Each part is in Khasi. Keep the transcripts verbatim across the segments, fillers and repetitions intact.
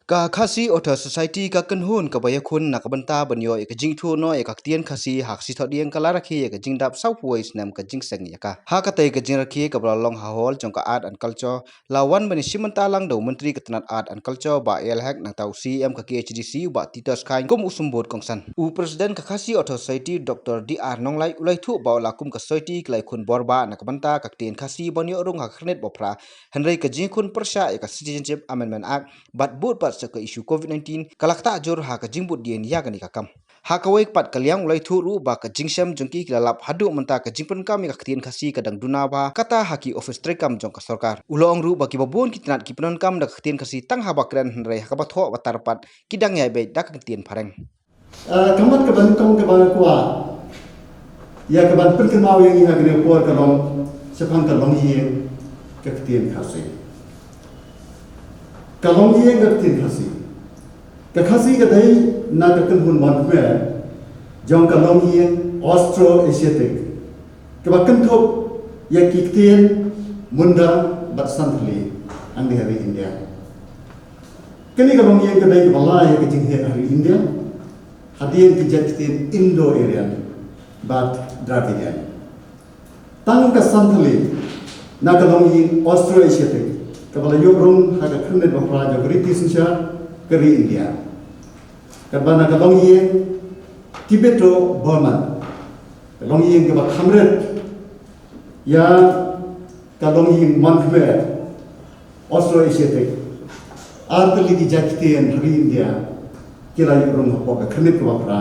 Ka Khasi Author Society ka kynhun kaba ïakhun na ka bynta ban ïoh ïa ka jingthoh noh ïa ka ktien Khasi ha ka sngi Thohdieng ka la rakhe ïa ka jingdap sawphew wei snem ka jingseng ïa ka. Ha katei ka jingrakhe kaba la long ha hall jong ka Art and Culture, la wan ban ïashim bynta lang da u Myntri ka tnat Art and Culture Bah A L Hek, nangta u C E M ka K H A D C u Bah Titus Chyne kum u symbud kongsan. U President ka Khasi Author Society Doctor D R Nonglait u la ïathuh ba la kum ka society ka la ïakhun bor bah na ka bynta ka ktien Khasi ban ïoh rung ha ka khyrnit ba phra, hynrei ka jingïakhun pyrshah ïa ka Citizenship Amendment Act bad bud pat sa ka issue covid nineteen ka la ktah jur ha ka jingbud dien ïa kane ka kam. Ha kawei pat ka liang u la ïathuh ruh ba ka jingshem jong ki ki la lap haduh mynta ka jingpynkam ïa ka ktien Khasi ka dang duna bha kata ha ki ophis treikam jong ka sorkar. U la ong ruh ba kiba bun ki tnat ki pyndonkam da ka ktien Khasi tang haba kren, hynrei ha kaba thoh ba tar pat ki dang ïai beit da ka ktien Phareng. Ah, ka mat kaba nyngkong kaba nga kwah ïa kaban pynkynmaw ïa ngi ha kane ka por ka long shaphang ka longïing ka ktien Khasi. Ka longïing ka ktien Khasi. Ka Khasi ka dei na ka kynhun mon khmer jong ka longïing Austro-Asiatic kaba kynthup ïa ki ktien Munda bad Santhali hangne ha ri India. Kane ka longïing ka dei kaba la ïa ka jingheh ha ri India hadien ki jait ktien Indo-Aryan bad Dravidian. Tang ka Santhali na ka longïing Austro-Asiatic kaba la ïoh rung ha ka khyrnit ba phra jong ka riti synshar ka ri India. Katba na ka longïing Tibeto-Burman, ka longïing kaba kham rit ïa ka longïing mon khmer Austro-Asiatic, ar tylli ki jait ktien ha ri India ki la ïoh rung hapoh ka khyrnit kaba phra.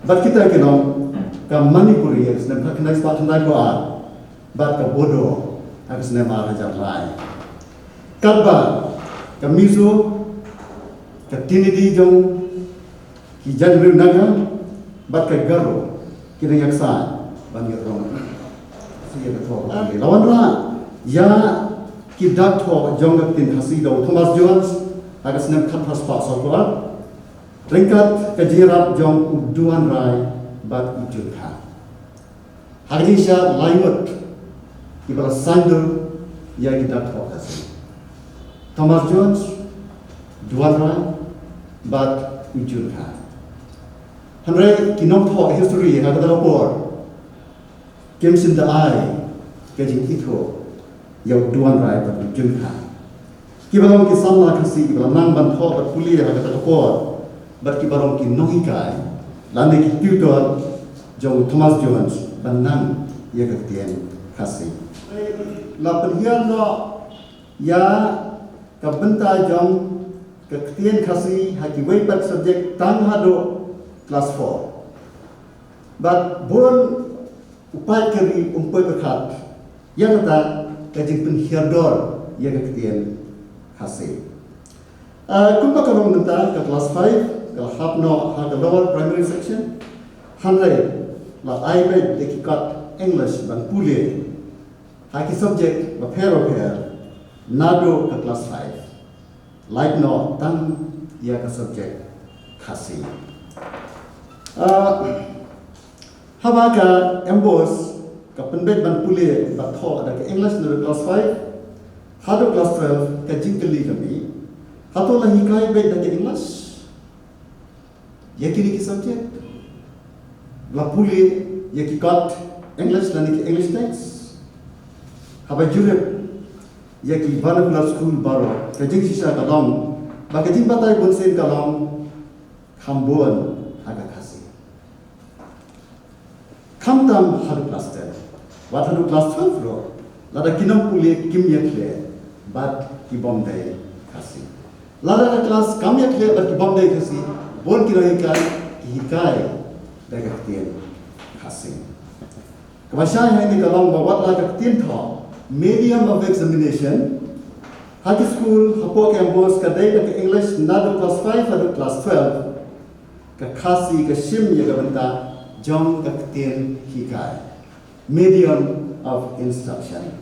Bad kita ki long ka Manipuri ha ka snem khatkhyndai spah khyndaiphew ar bad ka Bodo ha ka snem ar hajar lai. Katba ka Mizo, ka Teinidi jong ki jaitbynriew Naga bad ka Garo ki dang ïaksaid ban ïoh rung. Shu ïa ka thoh ka la wanrah ïa ki dak thoh jong ka ktien Khasi da u Thomas Jones ha ka snem khatphra spah sawphew ar ryngkat ka jingïarap jong u Duanrai bad u Junkha. Ha ka jingshisha lai ngut kiba la saiñdur ïa ki dak thoh Khasi: Thomas Jones, Duanrai bad u Junkha. Hynrei ki nongthoh history ha kata ka por kim shym da ai ka jingithuh ïa u Duanrai bad u Junkha, kiba long ki samla Khasi kiba la nang ban thoh bad pule ha kata ka por bad kiba long ki nonghikai lane ki tutor jong u Thomas Jones ban nang ïa ka ktien Khasi. La pynhiar noh ïa ka bynta jong ka ktien Khasi ha kiwei pat subject tang haduh klas four. Bad bun u paid ka ri um poi pyrkhat ïa kata ka jingpynhiar dor ïa ka ktien Khasi. Ah, kumba ka long mynta, ka klas five ka la hap noh ha ka lower primary section, hynrei la ai beit da ki kot English ban pule ha ki subject bapher bapher naduh ka klas five. Lait noh tang ïa ka subject Khasi. Ah, haba ka MBOSE ka pynbeit ban pule bad thoh da ka English naduh klas five haduh klas twelve, ka jingkylli ka mih, hato la hikai beit da ka English ïa kine ki subject? La pule ïa ki kot English lane ki English text? Haba jurip ïa ki vernacular school baroh, ka jingshisha ka long ba ka jingbatai bunsien ka long kham bun ha ka Khasi. Khamtam haduh klas ten, wat haduh klas twelve ruh, lada ki nongpule kim ïakhleh bad ki bym dei Khasi. Lada ka klas kam ïakhleh bad ki bym dei Khasi, bun ki nonghikai ki hikai da ka ktien Khasi. Kaba shai hangne ka long ba wat la ka ktien thoh, medium of examination, ha ki skul hapoh ka MBOSE ka dei da ka English naduh klas five haduh klas twelve, ka Khasi ka shim ïa ka bynta jong ka ktien hikai, medium of instruction.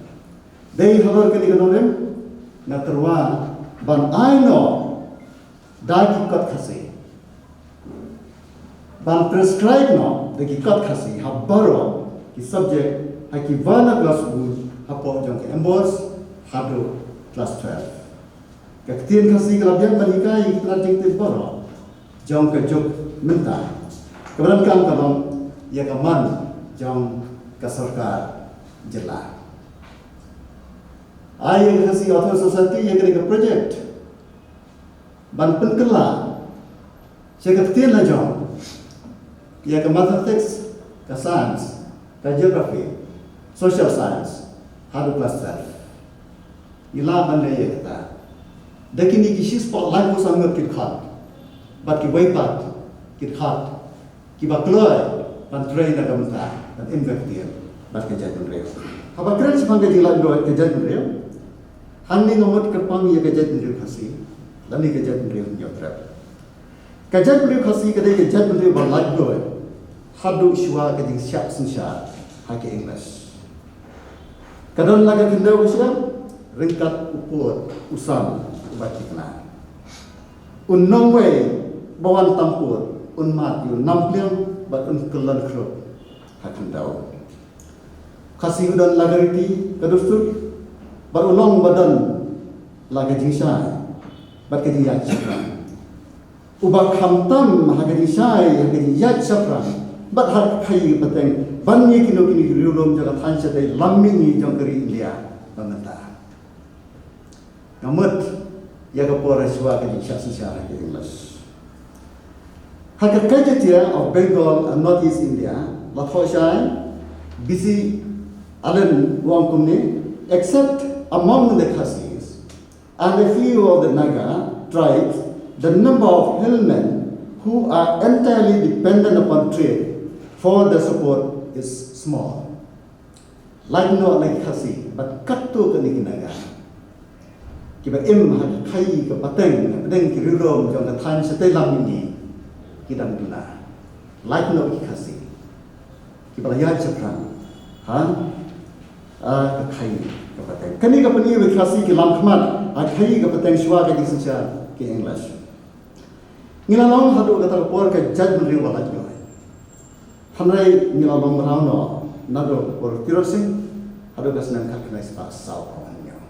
Dei halor kane ka nongrim nga tyrwa ban ai noh da ki kot Khasi, ban prescribe noh da ki kot Khasi ha baroh ki subject ha ki vernacular school hapoh jong ka MBOSE haduh klas twelve. Ka ktien Khasi ka la biang ban hikai ïa ki tnat jingtip baroh jong ka juk mynta. Kaba donkam ka long ïa ka man jong ka sorkar jylla. Ai ïa ka Khasi Author Society ïa kane ka project ban pynkylla sha ka ktien la jong, ïa ka mathematics, ka science, ka geography, social science, haduh class twelve. Ngi lah ban leh ïa kata. Da kine ki shispah laiphew san ngut ki dkhot, bad kiwei pat ki dkhot kiba kloi ban trei na ka bynta ban im ka ktien bad ka jaitbynriew. Haba kren shaphang ka jinglaitluid ka jaitbynriew, hangne nga mut kyrpang ïa ka jaitbynriew Khasi lane ka jaitbynriew Hynñiewtrep. Ka jaitbynriew Khasi ka dei ka jaitbynriew ba laitluid haduh shuwa ka jingshah synshar ha ka English. Ka don la ka khyndew ka shyiap ryngkat u pud u sam uba thikna. U nongwei ba wan tam pud un mad ïa u nampliang bad un kyllon khrup ha khyndew. Khasi u don la ka riti ka dustur bad u long ba don la ka jingshai bad ka jingïaid shaphrang. Uba khamtam ha ka jingshai, ha ka jingïaid shaphrang bad ha ka khaïi ka pateng ban ïa kino kino ki riewlum jong ka thaiñ shatei lam mihngi jong ka ri India ba mynta. Nga mut ïa ka por ha shuwa ka jingshah synshar ha ka English. Ha ka Gazetteer of Bengal and North East India la thoh shai, B C Allen u ong kumne, except among the Khasis and a few of the Naga tribes, the number of hillmen who are entirely dependent upon trade for their support is small. Lait noh na ki Khasi bad katto katne ki Naga kiba im ha ka khaïi ka pateng, hapdeng ki riewlum jong ka thaiñ shatei lam mihngi, ki dang duna. Lait noh ki Khasi kiba la ïaid shaphrang ha, ah, ka khaïi ka pateng. Kane ka pyni ïa ki Khasi ki lam khmat ha ka khaïi ka pateng shuwa ka jingsynshar ki English. Ngi la long haduh kata ka por ka jaitbynriew ba laitluid. Hynrei ngi la long mraw noh naduh ka por Tirot Sing haduh ka snem khatkhyndai spah saw phew hynñiew.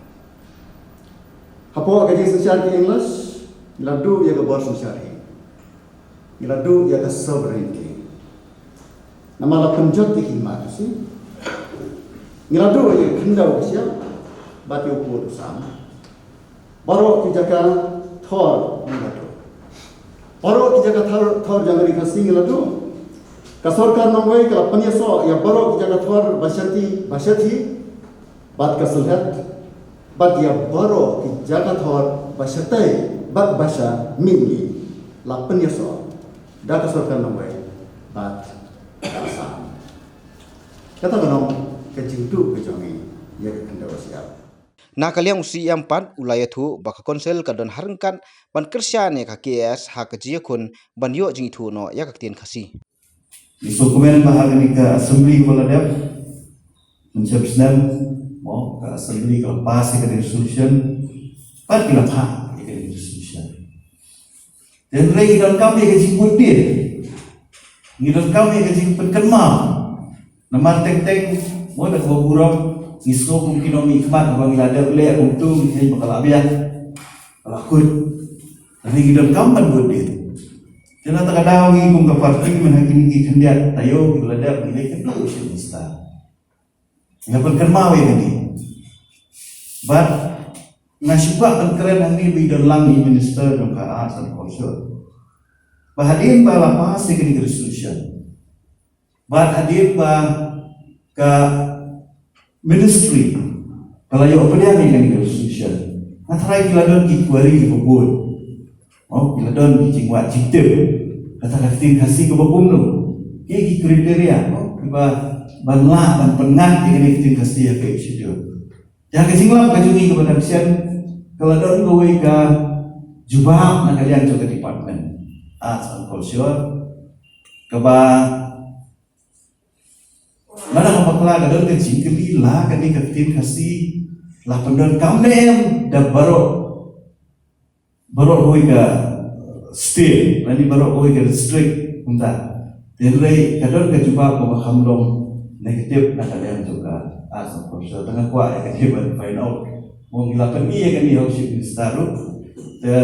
Hapoh ka jingsynshar ki English ngi la duh ïa ka bor synshar hi. Ngi la duh ïa ka sovereignty. Namar la pynjot ïa ki hima Khasi. Ngi la duh ïa ka khyndew ka shyiap bad ïa u pud u sam. Baroh ki jaka thor ngi la duh. Baroh ki jaka thor, thor jong ka ri Khasi ngi la duh. Ka sorkar nongwei ka la pynïasoh ïa baroh ki jaka thor ba shathie, ba shathie bad ka sylhet, bad ïa baroh ki jaka thor ba shatei bad ba sha mihngi la pynïasoh da ka sorkar nongwei bad ka Assam. Kata ka long ka jingduh ka jong ngi ïa ka khyndew ka shyiap. Na ka liang u C E M pat u la ïathuh ba ka Council ka don ha ryngkat ban kyrshan ïa ka K A S ha ka jingïakhun ban ïoh jingithuh noh ïa ka ktien Khasi. Ngi sngewkmen ba ha kane ka Assembly ba la dep mynshem snem, mo, ka Assembly ka la pass ïa ka resolution, pat ki la phah ïa ka resolution. Hynrei ngi donkam ïa ka jingbuddien, ngi donkam ïa ka jingpynkynmaw. Namar teng teng, mo, da kaba burom ngi sngew kum ki nongmihkhmat ba ngi la dep leh kumto, ngi kheiñ ba ka la biang, ka la kut. Hynrei ngi donkam ban buddien. Te na kata ka daw ngi kum ka party, mynta ha kine ki khyndiat taïew kiba la dep, ngi leit kynduh u Chief Minister. Nga pynkynmaw ïa kane. Bad nga shu kwah ban kren hangne ba i don lang i Minister jong ka Arts and Culture. Ba hadien ba la pass ïa kane ka resolution, bad hadien ba ka Ministry ka la ïoh pdiang ïa kane ka resolution, nga tharai ki la don ki query kiba bun. Oh, ki la don ki jingwad jingtip. Kata ka ktien Khasi kaba kumno, ki, ki criteria, oh, kiba ban lah ban pynngat ïa kane ka ktien Khasi ha ka Institute. Ïa ka jinglap ka jong ngi kaba dang shen, ka la don kawei ka jubab na ka liang jong ka Department Arts and Culture, kaba lada ka bakla ka don ka jingkylli la kane ka ktien Khasi la pyndonkam ne em da baroh, baroh kawei ka state lane baroh kawei ka district kumta. Te hynrei ka don ka jubab kaba kham long negative na ka liang jong ka Arts and Culture. Tang nga kwah ïa kane ban find out. Mo ngi la pyni ïa kane ha u Chief Minister ruh. Te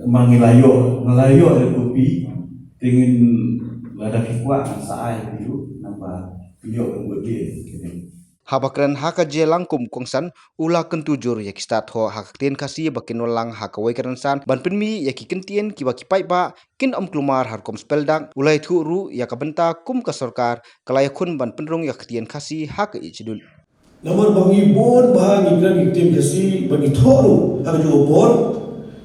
ma ngi la ïoh, ngi la ïoh ïa kopi, te ngin, lada phi kwah ngan sa ai phi ruh, namar phi ïoh ka ngut de. Haba kren ha ka jingïalang kum u kongsan, u la kyntu jur ïa ki stad thoh ha ka ktien Khasi ba kin wan lang ha kawei ka rynsan ban pynmih ïa ki kyntien kiba ki paidbah kin ym kulmar ha rukom spell dak. U la ïathuh ruh ïa ka bynta kum ka sorkar ka la ïakhun ban pynrung ïa ka ktien Khasi ha ka Eighth Schedule. Namar ba ngi bun bha ngi kren ïa ka ktien Khasi ba ngi thoh ruh ha kajuh ka por.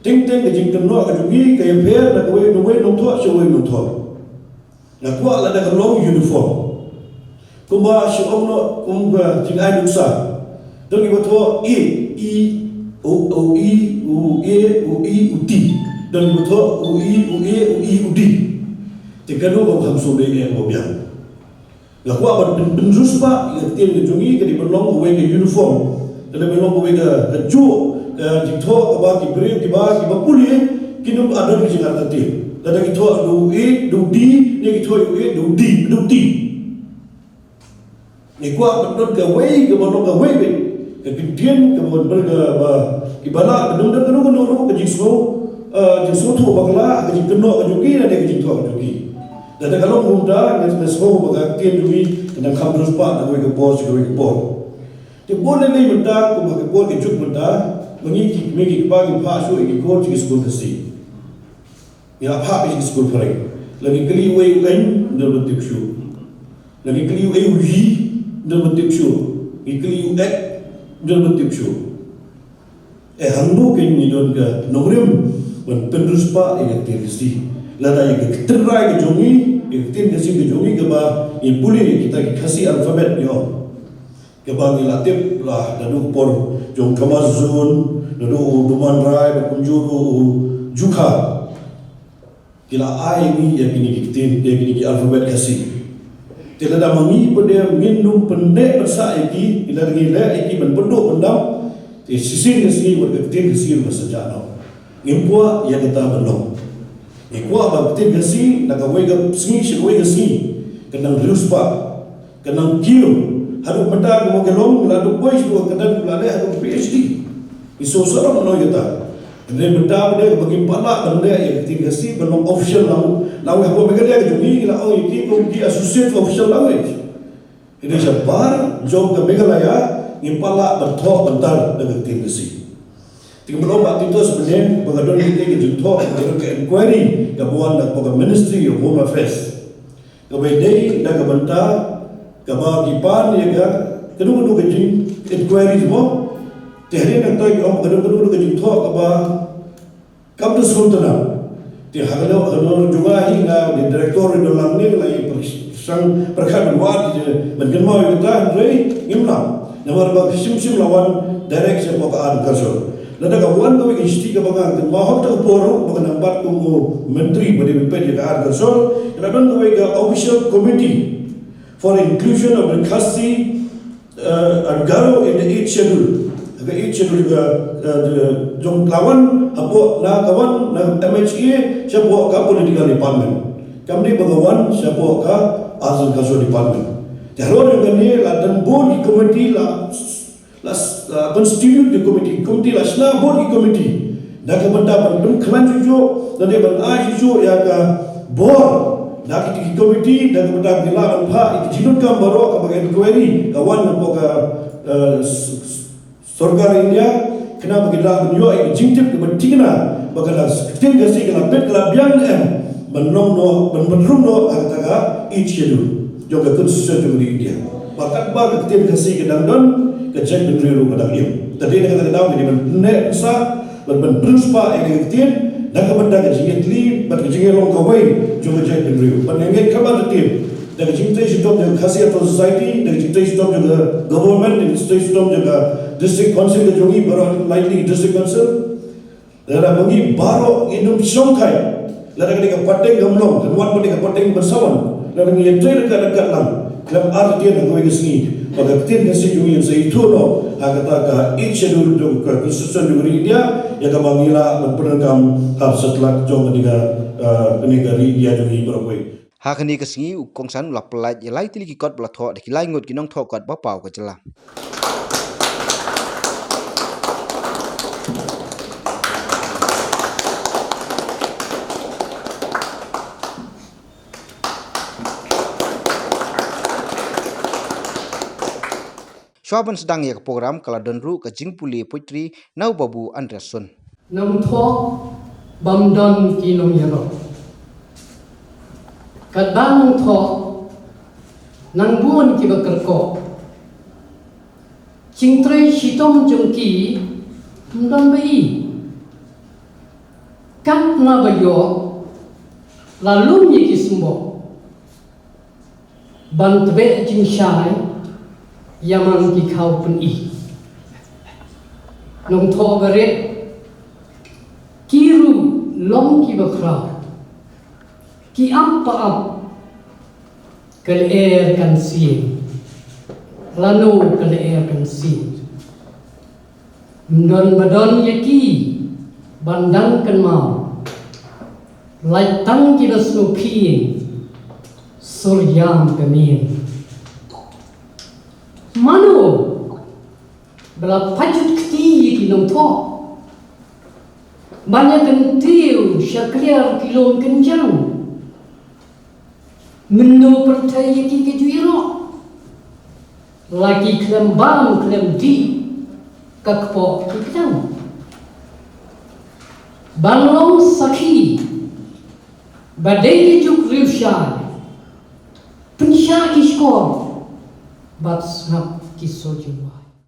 Teng teng ka jingkynnoh ka jong ngi ka ïapher na kawei na uwei u nongthoh sha uwei u nongthoh. Nga kwah lada ka long uniform. Kumba shu ong noh kum ka jingai nuksa. Don kiba thoh i, i, u, u, i, u, e, u, i, u, ti. Don kiba thoh u, i, u, e, u, i, u, di. Te kano kaba kham sngewdei eh kaba biang. Nga kwah ban pyn, pynriewspah ïa ka ktien ka jong ngi ka dei ban long kawei ka uniform. Ka dei ban long kawei ka, kajuh ka jingthoh kaba ki briew kiba, kiba pule kin ym don ka jingartatien. Lada ki thoh da u e, da u di, ne ki thoh u e, da u di, da u ti. Ngi kwah ban don kawei kaba long kawei beit. Ka kyntien kaba ban, kaba kiba lah ban don kano kano ruh ka jingsngew, eh, jingsngewthuh bakla, ka jingkynnoh ka jong ki, lane ka jingthoh ka jong ki. Lada ka long kumta, nga, nga sngew ba ka ktien jong ngi kan nang kham riewspah na kawei ka por sha kawei ka por. Te bun lei lei mynta, kum ha ka por ka juk mynta, ma ngi ki kmie ki kpa ngi phah shuh ïa ki khun sha ki skul Khasi. Ngi la phah ïa ki skul phareng. La ngi kylli uei u N, ym don ba tip shuh. La ngi kylli uei u Y, ym don ba tip shuh. Ngi kylli u X, ym don ba tip shuh. Eh, hangno kein ngi don ka nongrim ban pynriewspah ïa ka ktien Khasi. Lada ïa ka tynrai ka jong ngi, ïa ka ktien Khasi ka jong ngi kaba ngi pule ïa kita ki Khasi alphabet ngi ong. Kaba ngi la tip lah naduh ka por jong Thomas Jones, naduh u Duman Rai, bad kumjuh ruh u Jukha. Ki la ai ïa ngi ïa kine ki ktien, ïa kine ki alphabet Khasi. Te lada ma ngi pat de ngin ym pynneh pynsah ïa ki, lada ngi leh ïa ki ban pynduh pyndam, te shisien ka sngi wat ka ktien Khasi ruh kan sa jah noh. Ngim kwah ïa kata ban long. Ngi kwah ba ka ktien Khasi na kawei ka sngi sha kawei ka sngi kan nang riewspah. Kan nang kiew. Haduh mynta kumba ka long, la dep poi sha ka dang la leh haduh PhD. Ngi sngewsarong noh ïa kata. Hynrei mynta ba dei ba ngim pat lah ban leh ïa ka ktien Khasi ban long official language. Language hapoh Meghalaya ka jong ngi la ong ïa ki kum ki associate official language. Hynrei shabar jong ka Meghalaya ngim pat lah ban thoh ban tar da ka ktien Khasi. Te kumba long ba Titus mynne ba ka don kata ka jingthoh, ka don ka inquiry kaba wan na ka Ministry of Home Affairs. Kaba ïadei da ka bynta kaba ki pan ïa ka kano kano ka jing inquiry mo. Te hadien nangta ki ong ka don kano kano ka jingthoh kaba kam da sngewtynnat. Te ha kano kano jong nga hi nga dei director ri dolang ne la i pyrshang pyrkhat ban wad ban kynmaw ïa kata hynrei ngim lah. Namar ba shim shim la wan direct sha ka Agriculture. Lada ka wan kawei ka shithi kaba nga kynmaw ha kata ka por ruh ba nga nang bat kum u myntri ba dei ban peit ïa ka Agriculture. Ka la don kawei ka official committee for inclusion of the Khasi, uh, and Garo in the Eighth Schedule. Ka Eighth Schedule ka, uh, jong ka la wan hapoh na ka wan na MHA shapoh ka political department. Kam dei ba ka wan shapoh ka Agriculture department. Te halor jong kane la don bun ki committee la La, la constitute ki committee, committee la shna bun ki committee. Da ka bynta ban pynkhlaiñ shuh shuh, da dei ban ai shuh shuh ïa ka bor. Da ki, ki committee, da ka bynta ban lah ban phah ïa ki jingdonkam baroh kaba ka inquiry ka wan na ka, eh, s-, s-, sorkar India, khnang ba ki lah ban ïoh ïa ki jingtip kiba thikna ba ka la ktien Khasi ka la bit ka la biang ne em ban long noh, ban pynrung noh ha kata ka Eighth Schedule jong ka Constitution jong ka ri India. Ba katba ka ktien Khasi ka dang don, ka jaitbynriew ruh ka dang im. Te dei na kata ka daw ngi dei ban pynneh pynsah, ban, ban pynriewspah ïa ka ktien, na ka bynta ka jingïatylli bad ka jingïalong kawei jong ka jaitbynriew. Bad nga ngeit kaba ktien da ka jingtrei shitom jong ka Khasi Autonomous Society, da ka jingtrei shitom jong ka government, da ka jingtrei shitom jong ka District Council ka jong ngi baroh, lai tylli ki District Council. Lada ma ngi baroh ngin ym shongkai, lada ka dei ka pateng kam long, kan wan pat ka pateng ban sa wan. Lada ngi ïatrei ryngkat ryngkat lang khlem artatien ha kawei ka sngi, ba ka ktien Khasi jong ngi kan sa ithuh noh ha kata ka Eighth Schedule jong ka Constitution jong ka ri India, ïa kaba ngi lah ban pyndonkam ha satlak jong kane ka, eh, kane ka ri India jong ngi baroh kawei. Ha kane ka sngi u kongsan u la pyllait ïa lai tylli ki kot ba la thoh da ki lai ngut ki nongthoh kot ba paw ka jylla. Ba ban sdang ïa ka program ka la don ruh ka jingpule poetry na u Babu Andreason. Nongthoh bym don ki nongïaroh. Katba nongthoh nang bun kiba kyrkhu. Jingtrei shitom jong ki ym don ba i. Katba ïoh la lum ïa ki symboh. Ban tbeh jingshai ïa man ki khaw pyni. Nongthoh barit ki ruh long kiba khraw. Ki ap ba ap ka lyer kan sien. Lano ka lyer kan sien. Ym don ba don ïa ki ban dang kynmaw. Lait tang kiba sngewphieng sur ïam ka mien. Mano ba la pajut kti ïa ki nongthoh ban ïa kyntiew sha kliar ki lum kynjang. Mynno pyrthei ïa ki ka ju ïaroh. La ki khlem bam khlem dih ka kpoh ki kdang. Ban long sakhi ba dei ki juk riewshai. Pynshah ki shkor bad sngap ki sor jingwai.